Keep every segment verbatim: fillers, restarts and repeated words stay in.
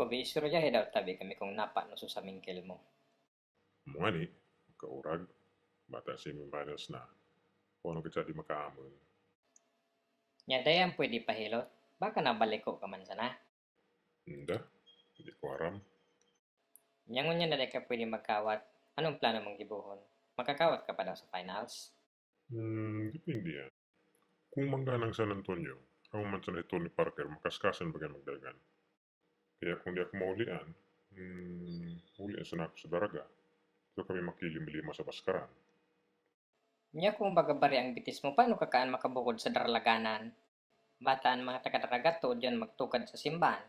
Kobe, istoryahi daw tabi kami kung napano sa mingkil mo. Mungani, kaurag, bata semifinals na. Kung ano kita di makaamon. Nya, dai an pwede pahilot. Baka nabaliko ka man sana. Inda, di ko aram. Nya ngunyan na dai ka pwede magkawat. Anong plano mong gibohon? Makakawat ka pa daw sa finals? Hmm, depende yan. Kung mangganang San Antonio, amo man sana si Tony Parker, makaskasan baga magdagan. Kaya kung di ako maulian, hmm, ulian sana ako sa daraga. Dito kami makilim-lima sa baskaran. Nya kung baga bari ang bitis mo, paano ka kaan makabukod sa daralaganan? Bata an mga taga-daraga, tuod yan magtukad sa simbahan.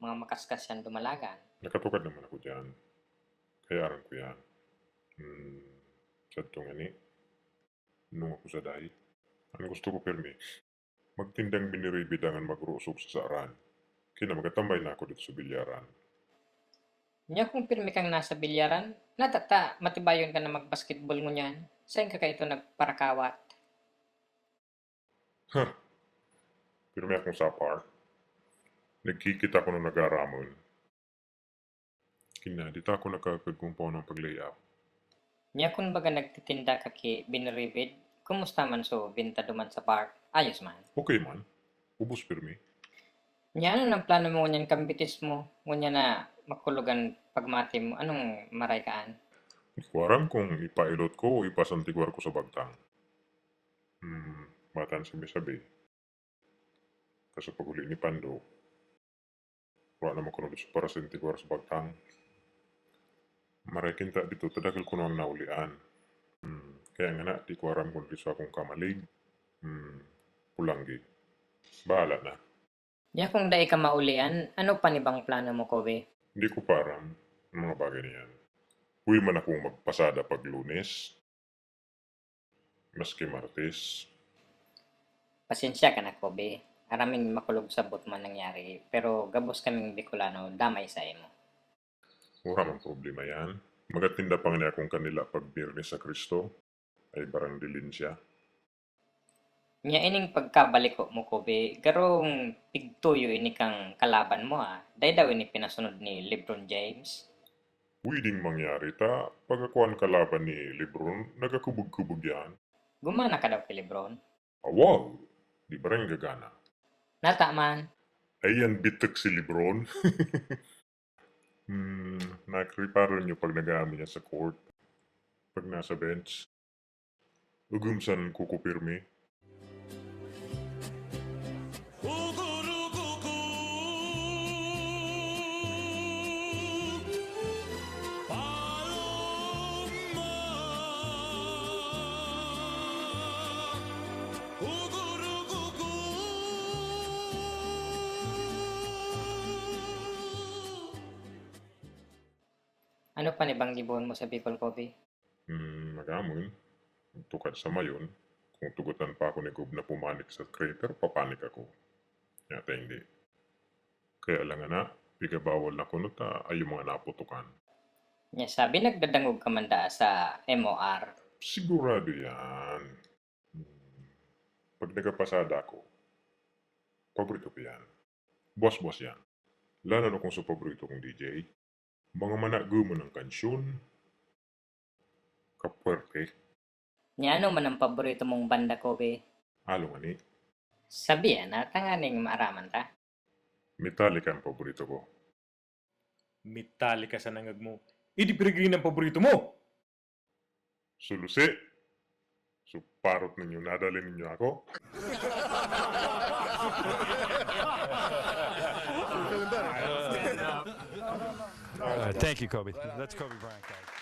Mga makaskas yan dumalagan. Nakatukad naman ako dyan. Kaya aram ko yan. Hmm, sadto ngani. Nung ako sa dahi. Ang gusto ko pirmi, magtindang biniribid dangan magrosog sa saaran. Kaya magatambay na ako dito sa bilyaran. Nya kung pirmi kang nasa bilyaran, nata ta matibayon ka na magbasketball ngunyan, sain ka kaito nagparakawat? Huh. Pirmi akong sa park. Nagkikita ko nung nagaramon. Kina, di ta ako nakakagkumpaw ng pag-layup. Nya kun baga nagtitinda ka ki biniribid, kumusta man so binta duman sa park? Ayos man? Okay man. Ubos pirmi. Nya ano nang plano mo ngunyan kan bitis mo? Ngunyan na makulog an pagmati mo, anong maray kaan? Di ko aram kung ipailot ko o ipasantiguar ko sa bagtang. Hmm, bata an sabi-sabi. Kaso pag-uli ni Pando, wala naman kuno dito para sa intigwar sa bagtang. Maray kinta dito, tadakal kuno ang naulian. Hmm, kaya nga na, di ko aram kung dito akong kamalig. Hmm, pulanggi. Bahala na. Nya kung dai ka maulian, ano pa ni bang plano mo, Kobe? Di ko pa aram ang mga bagay na yan. Pwede man akong magpasada pag Lunes. Maski Martes. Pasensya ka na, Kobe. Aram ming makulog sabot man nangyari, pero gabos kaming Bicolano damay saimo. Wala mang problema yan. Magatinda pa ngani akong kanila pag Biyernes sa Cristo. Ay barang dilin siya. Nya ining pagkabaliko mo, Kobe, garong pigtuyo ini kang kalaban mo, ah. Dai daw ini pinasunod ni LeBron James? Pwedeng mangyari ta, pag ako an kalaban ni LeBron, nagakubog-kubog yan. Gumana ka daw ki LeBron? Awag! Di ba rin gagana? Nata man. Ayan, bitak si LeBron. Hmm, nakreparo niyo pag nag-aamin niya sa court. Pag nasa bench. Ugom san kuko pirmi. Ano pa ni bang gibohon mo sa Bicol, Kobe? Hmm, magamon. Tukad sa mayon, kung tugotan pa ako ni Gob na pumanik sa crater, papanik ako. Nya ta hindi. Kaya lang ana, pigabawal na kuno ta ayo mga naputukan. Nya sabi, nagdadangog ka man daa sa M O R? Sigurado yan. Hmm. Pag nagapasada ako, paborito ko yan. Buwas-buwas yan. Lalo na kung sa paborito kong D J. Mga managumon ang kansyon. Kapwerte. Nya ano man ang paborito mong banda, Kobe? Along ani? Sabihan na, tanganing maaraman ta. Metallica ang paborito ko. Metallica sa nangag mo. Eddie Peregrina ang paborito mo! Sulusi. So, parot ninyo, nadali ninyo ako? Uh, thank you, Kobe. That's Kobe Bryant, guys.